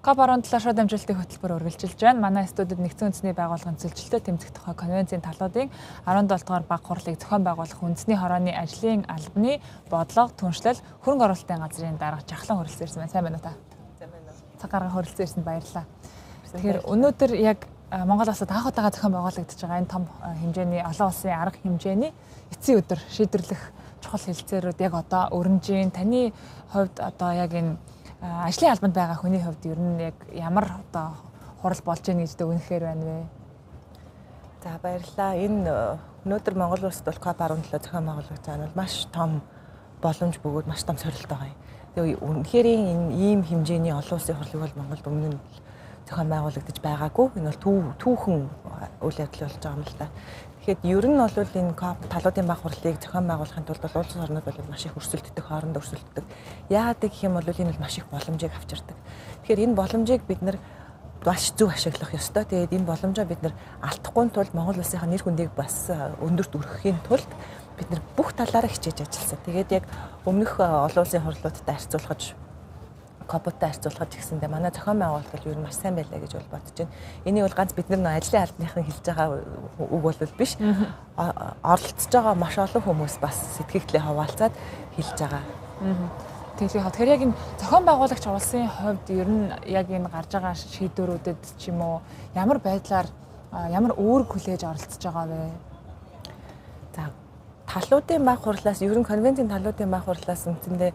COP17 шууд дамжуулалтын хөтөлбөр үргэлжилж байна. Манай студид Нэгдсэн Үндэсний Байгууллагын цөлжилтөй тэмцэх тухай конвенцийн талуудын 17 дугаар баг хурлыг зохион байгуулах үндэсний хорооны ажлын албаны бодлого, түншлэл, хөрөнгө оруулалтын газрын дарга Жахлан хүрэлцэн ирсэн байна. Сайн байна уу та? Сайн байна уу. Цаг гарган хүрэлцэн ирсэнд баярлалаа. Тэгэхээр өнөөдөр яг Монгол улсад анх удаага зохион байгуулагдаж байгаа энэ том хэмжээний олон улсын арга хэмжээний эцсийн өдөр шийдвэрлэх чухал хэлцээрүүд яг одоо өрнөж, таны хувьд одоо яг энэ ажлын албанд байгаа хүний хувьд ер нь яг ямар одоо хурал болж ийн гэж дүгнэхээр байна вэ? За баярлалаа. Энэ өнөөдөр Монгол улсад бол COP17 зохион байгуулагдаж байгаа нь бол маш том боломж бөгөөд маш том сорилт байгаа юм. Тэгээ үнэхээр энэ ийм хэмжээний олон улсын хурлыг бол Монголд өмнө нь зохион байгуулагдаж байгаагүй. Энэ бол түүхэн үйл явдал болж байгаа юм л та. Тэгэхээр ер нь бол энэ COP талуудын баг хурлыг зохион байгуулахын тулд бол улс орнууд бол маш их өрсөлддөг, хоорондоо өрсөлддөг. Яагаад гэх юм бол энэ бол маш их боломжийг авчирдаг. Тэгэхээр энэ боломжийг бид нар маш зөв ашиглах ёстой. Тэгээд энэ боломжоо бид нар алдахгүй тулд Монгол улсынхаа нэр хүндийг бас өндөрт өргөхийн тулд бид нар бүх талаараа хичээж ажилласан. Тэгээд яг өмнөх олон улсын хурлуудтай харьцуулахад COP-тай харьцуулахад гэсэндээ манай зохион байгуулалт бол ер нь маш сайн байлаа гэж бол бодож байна. Энийг бол ганц бид нар ажлын албаныхан хэлж байгаа үг бол биш. Оролцож байгаа маш олон хүмүүс бас сэтгэгдлээ хаваалцаад хэлж байгаа. Тэгэхээр яг энэ зохион байгуулагч улсын хувьд ер нь яг энэ гарч байгаа шийдвэрүүдэд ч юм уу ямар байдлаар ямар үүрэг хүлээж оролцож байгаа вэ? За талуудын баг хурлаас ер нь конвенцийн талуудын баг хурлаас үндсэндээ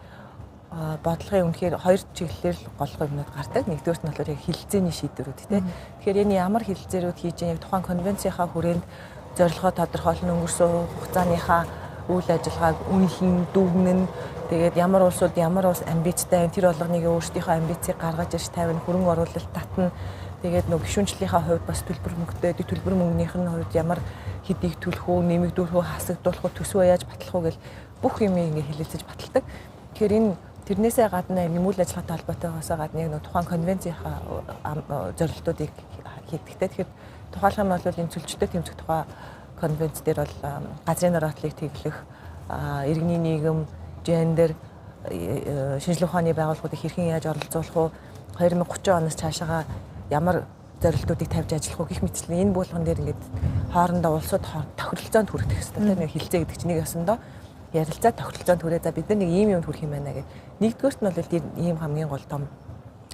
бодлогын үнэхээр хоёр чиглэлээр л голлох юмнууд гардаг. Нэгдүгээрт нь болохоор яг хилцээний шийдвэрүүд тийм. Тэгэхээр энэ ямар хилцээрүүд хийж яг тухайн конвенцийнхаа хүрээнд зорилгоо тодорхойлно, өнгөрсөн хугацааныхаа үйл ажиллагааг үнэлнэ, дүгнэн, тэгээд ямар улсууд ямар улс амбицтай байна, тэр болгоныг өөрсдийнхөө амбицыг гаргаж ирж тавина, хөрөнгө оруулалт татна. Тэгээд нөгөө гишүүнчлэлийнхаа хувьд бас төлбөр мөнгөтэй, төлбөр мөнгөнийх нь хувьд ямар хэдийг төлөх үү, нэмэгдүүлэх үү, хасагдуулах үү, төсвөө яаж батлах уу гэл бүх юм ингээ хэлэлцэж баталдаг. Тэгэхээр энэ тэрнээсээ гадна үйл ажиллагаатай холбоотойгоос гадна яг тухайн конвенцийнхаа зорилтуудыг хийдэгтэй. Тэгэхээр тухайлах юм бол энэ цөлжтэй тэмцэх тухай конвенц дээр бол газрын нороотлыг тэглэх, иргэний нийгэм, гендер, шинжлэх ухааны байгууллагуудыг хэрхэн яаж оролцуулах уу, 2030 оноос цаашаага ямар зорилтуудыг тавьж ажиллах уу гэх мэтчлэн энэ буулган дээр ингээд хоорондоо улсууд тохиролцоонд хүрэх хэрэгтэй. Тэр нэг хилцээ гэдэг чинь нэг ёсондоо ярилцаа тохиролцоонд хүрээ. За бид нар нэг ийм юм хүрэх юм байна гэх. Нэгдүгээрт нь бол ийм хамгийн гол том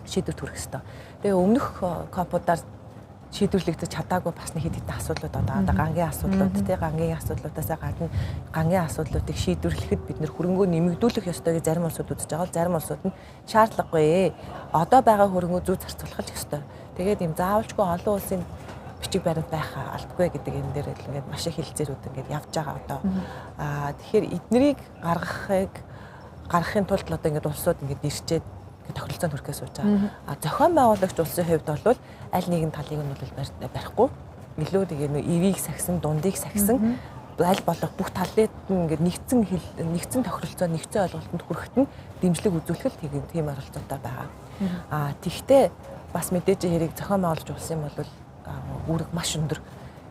шийдвэр төрөх ёстой. Тэгээ өмнөх COP-уудаар шийдвэрлэгдэж чадаагүй бас нэг хэд хэдэн асуудлууд одоо гангийн асуудлууд тий гангийн асуудлуудаасаа гадна гангийн асуудлуудыг шийдвэрлэхэд бид нэр хөрөнгөө нэмэгдүүлэх ёстой гэж зарим улсууд үзэж байгаа бол зарим улсууд нь шаардлагагүй. Одоо байгаа хөрөнгөө зөв зарцуулах л ёстой. Тэгээд ийм заавалчгүй олон улсын бичиг баримт байх албагүй гэдэг энэ дээр л ингээд маш их хэлцээрүүд ингээд явж байгаа одоо. Аа тэгэхээр эднэрийг гаргахын тулд одоо ингээд улсууд ингээд ирчээд тохиролцоонд хүрэхээ сууж байгаа. А зохион байгуулагч улсын хувьд бол аль нэгэн талыг нь бол барихгүй. Илүү тэгээ нөө эвийг сахисан, дундыг сахисан аль болох бүх талыг нь ингээд нэгдсэн тохиролцоо, нэгдсэн ойлголтод хүрэхэд нь дэмжлэг үзүүлэх л тийм оролцоотой байгаа. Аа тэгтээ бас мэдээж хэрэг зохион байгуулагч улсын бол үүрэг маш өндөр.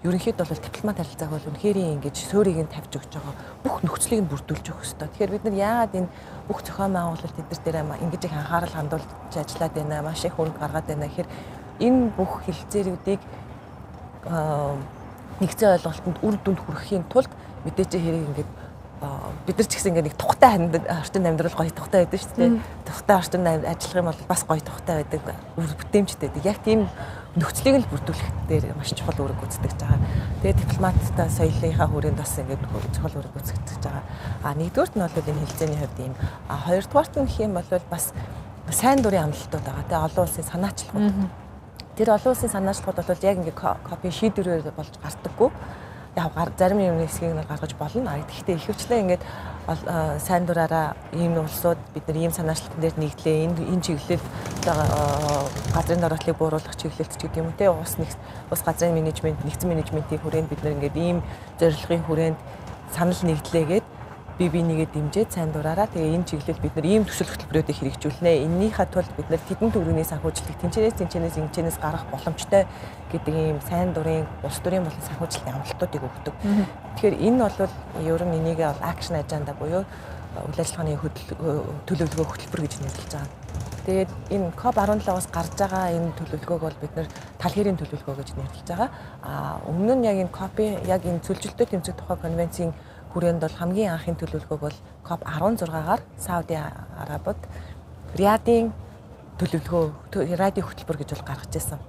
Ерөнхийд бол дипломат харилцааг бол үнэхээр ингэж суурийг нь тавьж өгч байгаа бүх нөхцөлийг нь бүрдүүлж өгөх ёстой. Тэгэхээр бид нар яагаад энэ бүх зохион байгуулалт эдгээр дээр ингэж их анхаарал хандуулж ажиллаад байна, маш их хөрөнгө гаргаад байна гэхээр энэ бүх хэлцээрүүдийг нэгдсэн ойлголтод үр дүнд хүрэхийн тулд мэдээж хэрэг ингэж бид нар ч гэсэн ингээд нэг тухтай орчинд амьдрал гоё тухтай байдаг шүү дээ. Тухтай орчинд ажиллах юм бол бас гоё тухтай байдаг, үр бүтээмжтэй байдаг. Яг тийм нөхцөлийг л бүрдүүлэх дээр маш чухал үүрэг гүйцэтгэж байгаа. Тэгээд дипломаттай соёлынхаа хүрээнд бас ингээд чухал үүрэг гүйцэтгэж байгаа. А нэгдүгээрт нь бол энэ хэлцээний хувьд ийм, а хоёрдугаарт нь гэх юм бол бас сайн дурын амлалтууд байгаа. Тэгээ олон улсын санаачлагууд. Тэр олон улсын санаачлагууд бол яг ингээд копи шийдвэрээр болж гардаггүй. Яг зарим юм хэсгийг нь гаргаж болно. Гэхдээ ихэвчлэн ингээд сайн дураараа ийм улсууд бид нар ийм санаачлалтан дээр нэгдлээ. Энэ чиглэлд одоо газрын нороотлыг бууруулах чиглэлд ч гэдэг юм уу те улс газрын менежмент, нэгдсэн менежментийн хүрээнд бид нар ингээд ийм зорилгын хүрээнд санал нэгдлээгээд бие бинийгээ дэмжиж сайн дураараа тэгээ энэ чиглэлд бид нар ийм төсөл хөтөлбөрүүдийг хэрэгжүүлнэ. Эннийхээ тулд бид нар тэдэн төгрөгийн санхүүжилтийг тэнцэнээс ингэчэнээс гаргах боломжтой гэдэг ийм сайн дурын улс төрийн болон санхүүжилтийн амлалтуудыг өгдөг. Тэгэхээр энэ бол ер нь энийг бол акшн аженда буюу үйл ажиллагааны төлөвлөгөө хөтөлбөр гэж нэрлэж байгаа. Тэгээд энэ COP17-оос гарч байгаа энэ төлөвлөгөөг бол бид нэр тал хэрийн төлөвлөгөө гэж нэрлэж байгаа. А өмнө нь яг энэ COP-ийн яг энэ цөлжилтөй тэмцэх тухай конвенцийн хүрээнд бол хамгийн анхны төлөвлөгөөг бол COP16-гаар Сауди Арабид Риадын төлөвлөгөө, Риадын хөтөлбөр гэж бол гаргаж ирсэн.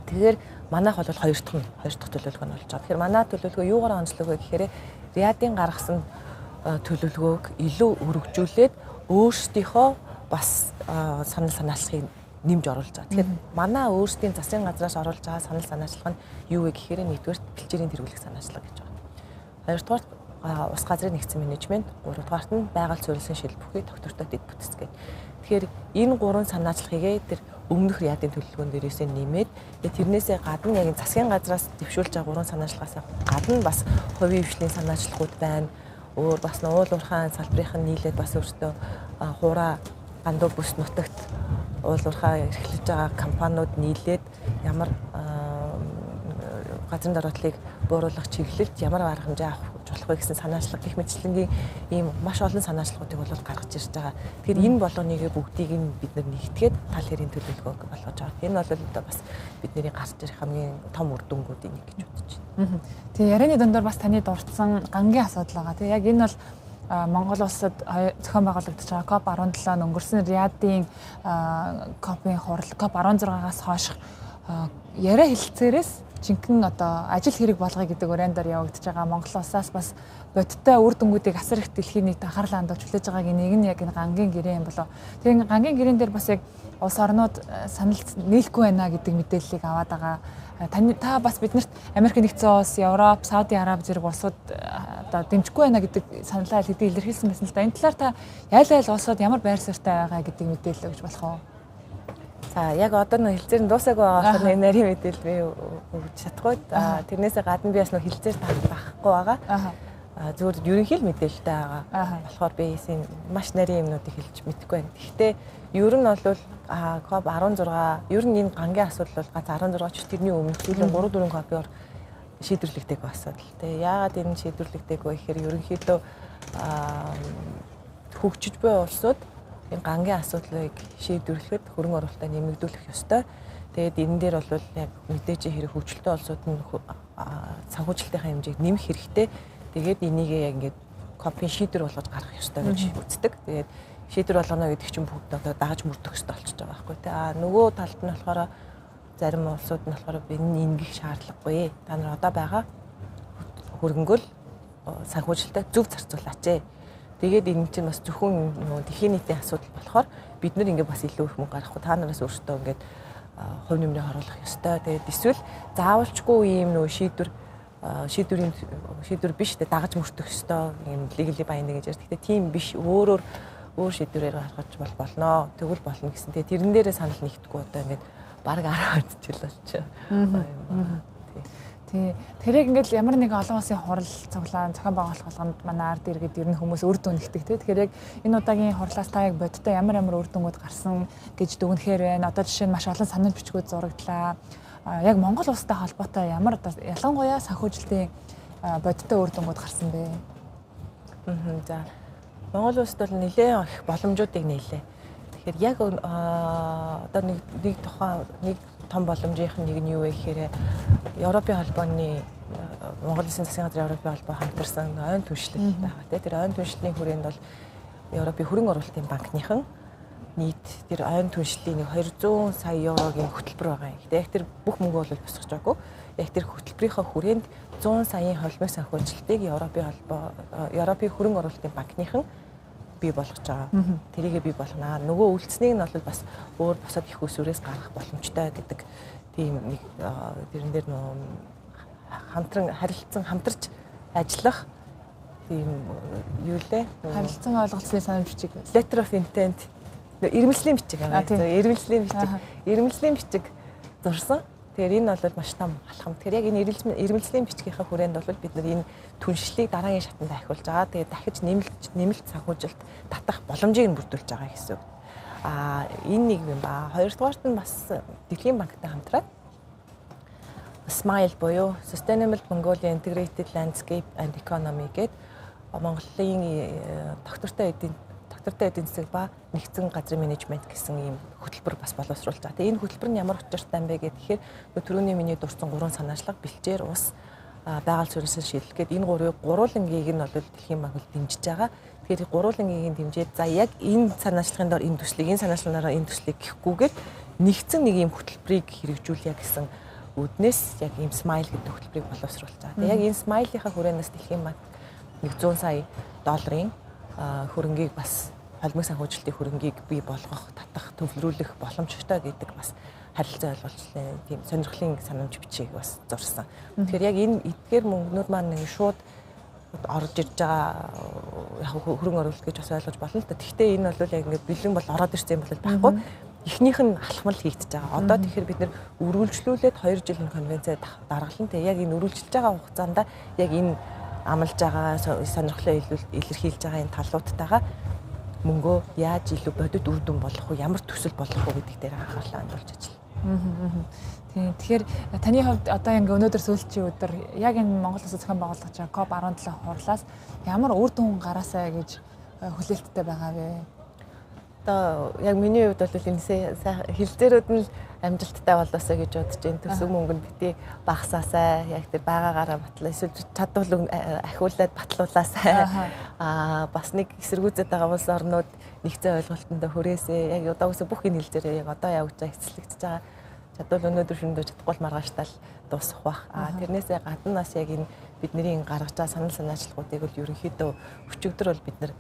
Тэгэхээр манайх бол хоёр дахь төлөвлөгөө нь болж байгаа. Тэгэхээр манай төлөвлөгөө юугаар онцлог вэ гэхээр Риадын гаргасан төлөвлөгөөг илүү өргөжүүлээд өөрсдийнхөө бас санал санаачлагыг нэмж оруулж байгаа. Тэгэхээр манай өөрсдийн засгийн газраас оруулж байгаа санал санаачлага нь юу вэ гэхээр нэгдүгээрт бэлчээрийн тэргүүлэх санаачлага гэж байна. Хоёрдугаарт ус газрын нэгдсэн менежмент, гуравдугаарт нь байгаль суурилсан шил бүхий тогтвортой дэд бүтэц гэх. Тэгэхээр энэ гурван санаачлагыг тэр өмнөх Риадын төлөвлөгөөн дээрээсээ нэмээд тэрнээсээ гадна яг засгийн газраас дэвшүүлж байгаа гурван санаачлагаас гадна бас хувийн хвшлийн санаачлагууд байна. Өөр бас уул уурхайн салбарын нийлээд бас өөртөө хураа гандуу бүс нутагт уул уурхай эрхлэж байгаа компаниуд нийлээд ямар газрын даруутлыг бууруулах чиглэлд ямар арга хэмжээ авах болох вэ гэсэн санаачлага гэх мэтчлэнгийн ийм маш олон санаачлагуудыг бол гаргаж ирж байгаа. Тэгэхээр энэ болгоныг бүгдийг нь бид нар нэгтгээд тал хэрийн төлөвлөгөөг болгож байгаа. Энэ бол одоо бас бидний гарч ирэх хамгийн том үр дүнгуудын нэг гэж бодож байна. Тэгээ ярианы дундуур бас таны дурдсан гангийн асуудал байгаа. Тэгээ яг энэ бол Монгол улсад зохион байгуулагдаж байгаа COP17 нь өнгөрсөн Риадын COP-ын хурал COP16-аас хойш яриа хэлцээрээс жинхэнэ одоо ажил хэрэг болгоё гэдэг уриан дээр явагдаж байгаа. Монгол улсаас бас бодиттой үр дүнгуудыг асар их дэлхийн нийт анхаарлаа хандуулж хүлээж байгаагийн нэг нь яг энэ гангийн гэрээ юм болов. Тэгээ гангийн гэрээн дээр бас яг улс орнууд санал нийлэхгүй байна гэдэг мэдээллийг аваад байгаа. Та бас биднэрт Америк нэгдсэн улс, Европ, Сауди Араби зэрэг улсууд одоо дэмжихгүй байна гэдэг саналаа хэдий илэрхийлсэн байсан л да. Энэ талаар та яйл яйл улсууд ямар байр суурьтай байгаа гэдэг мэдээлэл өгч болох уу? За яг одоо нөх хэлцээр нь дуусаагүй байгаа болохоор энэ нарийн мэдээлэл би өгч чадахгүй. За тэрнээсээ гадна би бас нөх хэлцээр таахгүй байгаа. Зүгээр ерөнхий л мэдээлэлтэй байгаа. Болохоор би маш нарийн юмнуудыг хэлж мэдэхгүй байна. Гэхдээ ер нь бол COP16 ер нь энэ гангийн асуудал бол гац 16 ч тэрний өмнө сүүлийн 3 4 COP-оор шийдвэрлэгдээгүй асуудал. Тэгээ яагаад энэ шийдвэрлэгдээгүй гэхээр ерөнхийдөө хөгжиж буй улсууд энэ гангийн асуудлыг шийдвэрлэхэд хөрөнгө оруулалтаа нэмэгдүүлэх ёстой. Тэгээд энэ дээр бол яг мэдээж хэрэг хөгжилтэй улсууд нь санхүүжилтийнхаа хэмжээг нэмэх хэрэгтэй. Тэгээд энийг яг ингээд COP-ын шийдвэр болгож гаргах ёстой гэж үздэг. Тэгээд шийдвэр болгоно гэдэг чинь бүгд одоо дагаж мөрдөх ёстой болчихж байгаа байхгүй тий. А нөгөө талд нь болохоор зарим улсууд нь болохоор энэ ингэх шаардлагагүй. Та нар одоо байгаа хөрөнгөө л санхүүжилтээ зөв зарцуулаач ээ. Тэгээд энэ чинь бас зөвхөн нөгөө дэлхийн нийтийн асуудал болохоор бид нар ингээ бас илүү их мөнгө гаргахгүй, та нараас өөртөө ингээд хувь нэмрээ оруулах ёстой. Тэгээд эсвэл заавалчгүй ийм нөгөө шийдвэр биш, дагаж мөрдөх ёстой ийм legally binding гэж ярьдаг. Гэхдээ тийм биш, өөр шийдвэрээр гаргаж болно. Тэгвэл болно гэсэн. Тэгээд тэрэн дээрээ санал нэгдэхгүй одоо ингээд бараг 10 жил болчихоо. Тий. Тэгэхээр яг ингээд ямар нэгэн олон улсын хурал цуглаан зохион байгуулах болгонд манай ард иргэд ер нь хүмүүс үр дүн нэгдэг тий. Тэгэхээр яг энэ удаагийн хурлаас та яг бодиттой ямар ямар үр дүнгууд гарсан гэж дүгнэхээр байна. Одоо жишээ нь маш олон санал бичгүүд зураглаа. Яг Монгол улстай холбоотой ямар одоо ялангуяа санхүүжилтийн бодиттой үр дүнгууд гарсан бэ? За. Монгол улсад бол нэлээд их боломжуудыг нээлээ. Тэгэхээр яг одоо нэг тухайн нэг том боломжийнх нь нэг нь юу вэ гэхээр Европын холбооны Монгол Улсын засгийн газрын Европын холбоо хамтарсан ойн түншлэл байгаа тийм. Тэр ойн түншлэлийн хүрээнд бол Европын хөрөнгө оруулалтын банкныхан нийт тэр ойн түншлэлийн нэг 200 сая еврогийн хөтөлбөр байгаа юм. Гэтэ яг тэр бүх мөнгө бол босгож байгаагүй. Яг тэр хөтөлбөрийнхөө хүрээнд 100 саяын холимог санхүүжилтийг Европын холбоо Европын хөрөнгө оруулалтын банкныхан бий болгож байгаа. Тэрийгээ бий болгоно. Нөгөө үлдсэнийг нь бол бас өөр бусад их усүрээс гаргах боломжтой гэдэг тийм нэг тэрэн дээр нөгөө хамтран харилцан хамтарч ажиллах тийм юу лээ? Харилцан ойлголцны санал бичиг. Letter of intent. Ирмэлзлийн бичиг аа. Ирмэлзлийн бичиг. Ирмэлзлийн бичиг зурсан. Тэгэхээр энэ бол маш том алхам. Тэгэхээр яг энэ ирмэлзлийн бичгийнхаа хүрээнд бол бид нар энэ түншлэлийг дараагийн шатанд ахиулж байгаа. Тэгээд дахиж нэмэлт санхүүжилт татах боломжийг нь бүрдүүлж байгаа гэсэн үг. Аа энэ нэг юм ба. Хоёрдугаарт нь бас Дэлхийн банктай хамтраад SMILE буюу Sustainable Mongolia Integrated Landscape and Economy гэдэг Монголын тогтвортой Тогтвортой эдийн засаг ба нэгдсэн газрын менежмент гэсэн ийм хөтөлбөр бас боловсруулж байгаа. Тэгээ энэ хөтөлбөр нь ямар учиртай юм бэ гэхээр түрүүний миний дурдсан гурван санаачлага бэлчээр, ус, байгаль суурьшин шийдэл гээд энэ гурван гурвуулангийг нь бол Дэлхийн банк дэмжиж байгаа. Тэгэхээр гурвуулангийг дэмжиж за яг энэ санаачлагын дор энэ төслийг, энэ санаачлагын дараа энэ төслийг гэхгүйгээр нэгдсэн нэг ийм хөтөлбөрийг хэрэгжүүлье гэсэн үүднээс яг ийм SMILE гэдэг хөтөлбөрийг боловсруулж байгаа. Тэгээ яг энэ SMILE-ийнхаа хүрээнээс Дэлхийн банк 100 сая долларын хөрөнгийг бас холимог санхүүжилтийн хөрөнгийг бий болгох, татах, төвлөрүүлэх боломжтой гэдэг бас харилцан ойлголцлын тийм сонирхлын санамж бичгийг бас зурсан. Тэгэхээр яг энэ эдгээр мөнгнүүд маань нэг шууд орж ирж байгаа яг хөрөнгө оруулалт гэж бас ойлгож болно л да. Гэхдээ энэ бол яг ингээд бэлэн бол ороод ирсэн юм бол байхгүй. Эхнийх нь алхмал хийгдэж байгаа. Одоо тэгэхээр бид нэр үргэлжлүүлээд 2 жилийн конвенцээ даргалан тэгээ яг энэ үргэлжилж байгаа хугацаанд яг энэ амлаж байгаа сонирхлоо илэрхийлж байгаа энэ талуудтайгаа мөнгөө яаж илүү бодит үр дүн болох уу, ямар төсөл болох уу гэдэг дээр анхаарлаа хандуулж ажиллана. Тийм. Тэгэхээр таны хувьд одоо ингээ өнөөдөр сүүлчийн өдөр яг энэ Монгол улсад зохион байгуулагдаж байгаа COP17 хурлаас ямар үр дүн гараасай гэж хүлээлттэй байгаа вэ? Одоо яг миний хувьд бол энэ хэлцээрүүд нь амжилттай болоосой гэж бодож байна. Төсөв мөнгө нь бити багасаасай, яг тэр байгаагаараа батлаа. Эсвэл чадвал ахиулаад батлуулаасай. Бас нэг эсэргүүцээд байгаа улс орнууд нэгцэн ойлголтонд хүрээсэй. Яг одоогоос бүх энэ хэлцээрээ яг одоо явж байгаа эцэслэгдэж байгаа. Чадвал өнөөдөр шөнөдөө чадахгүй л маргааштай л дуусах бах. Тэрнээсээ гадна бас яг энэ бидний гаргаж байгаа санал санаачлагуудыг бол ерөнхийдөө өчигдөр бол бид нар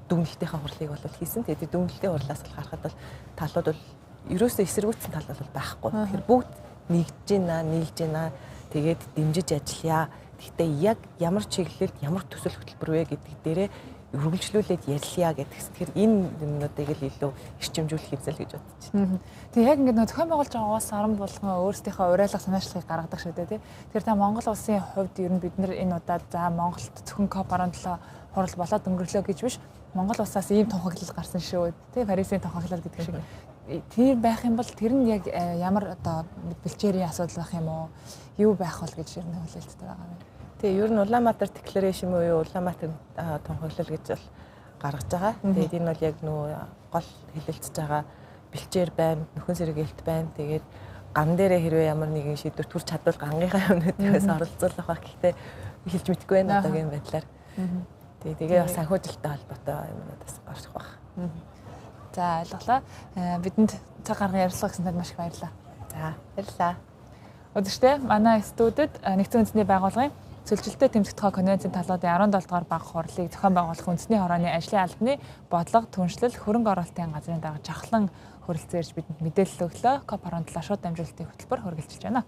дүгнэлтийнхаа хурлыг бол хийсэн. Тэгээд дүгнэлтийн хурлаас л харахад бол талууд бол ерөөсөө эсэргүүцсэн тал бол байхгүй. Тэгэхээр бүгд нэгдэж байна, нийлж байна. Тэгээд дэмжиж ажиллая. Гэхдээ яг ямар чиглэлд ямар төсөл хөтөлбөр вэ гэдэг дээрээ үргэлжлүүлээд ярьлаа гэдэг. Тэгэхээр энэ юмнуудыг л илүү эрчимжүүлэх юмсэл гэж бодож байна. Тэгээ яг ингээд нөө зохион байгуулж байгаа улс орон болгон өөрсдийнхөө уриалга санаачлагыг гаргадаг шүү дээ, тий. Тэгэхээр та Монгол улсын хувьд ер нь бид нар энэ удаад за Монголд зөвхөн COP17 хурал болоод өнгөрлөө гэж биш. Монгол улсаас ийм тунхаглал гарсан шүү. Тий, Парисын тунхаглал гэдэг шиг. Тэр байх юм бол тэр нь яг ямар одоо бэлчээрийн асуудал байх юм уу? Юу байх бол гэж ер нь хүлээлттэй байгаа юм. Тэгээ ер нь Улаанбаатар Declaration буюу Улаанбаатар тунхаглал гэж бол гаргаж байгаа. Тэгээд энэ бол яг нөгөө гол хэлэлцэж байгаа бэлчээр байна, нөхөн сэргийлт байна. Тэгээд ган дээрээ хэрвээ ямар нэгэн шийдвэр төрч чадвал гангийнхаа юмнуудаас оролцуулах байх. Гэхдээ хэлж мэдэхгүй байна одоогийн байдлаар. Тэгээ бас санхүүжилттэй холбоотой юмнууд бас гарах байх. За, ойлголоо. Бидэнд цаг гарган ярилцлага өгсөн танд маш их баярлалаа. За, баярлалаа. Өдөртөө манай студид Нэгдсэн Үндэсний Байгууллагын Сөлжилттэй тэмцэх тухай конвенцийн талуудын 17 дугаар бага хурлыг зохион байгуулах үндэсний хорооны ажлын албаны бодлого, түншлэл, хөрөнгө оруулалтын газрын дарга Жавхлан хүрэлцээрж бидэнд мэдээлэл өглөө. COP17 шууд дамжуулалтын хөтөлбөр үргэлжилж байна.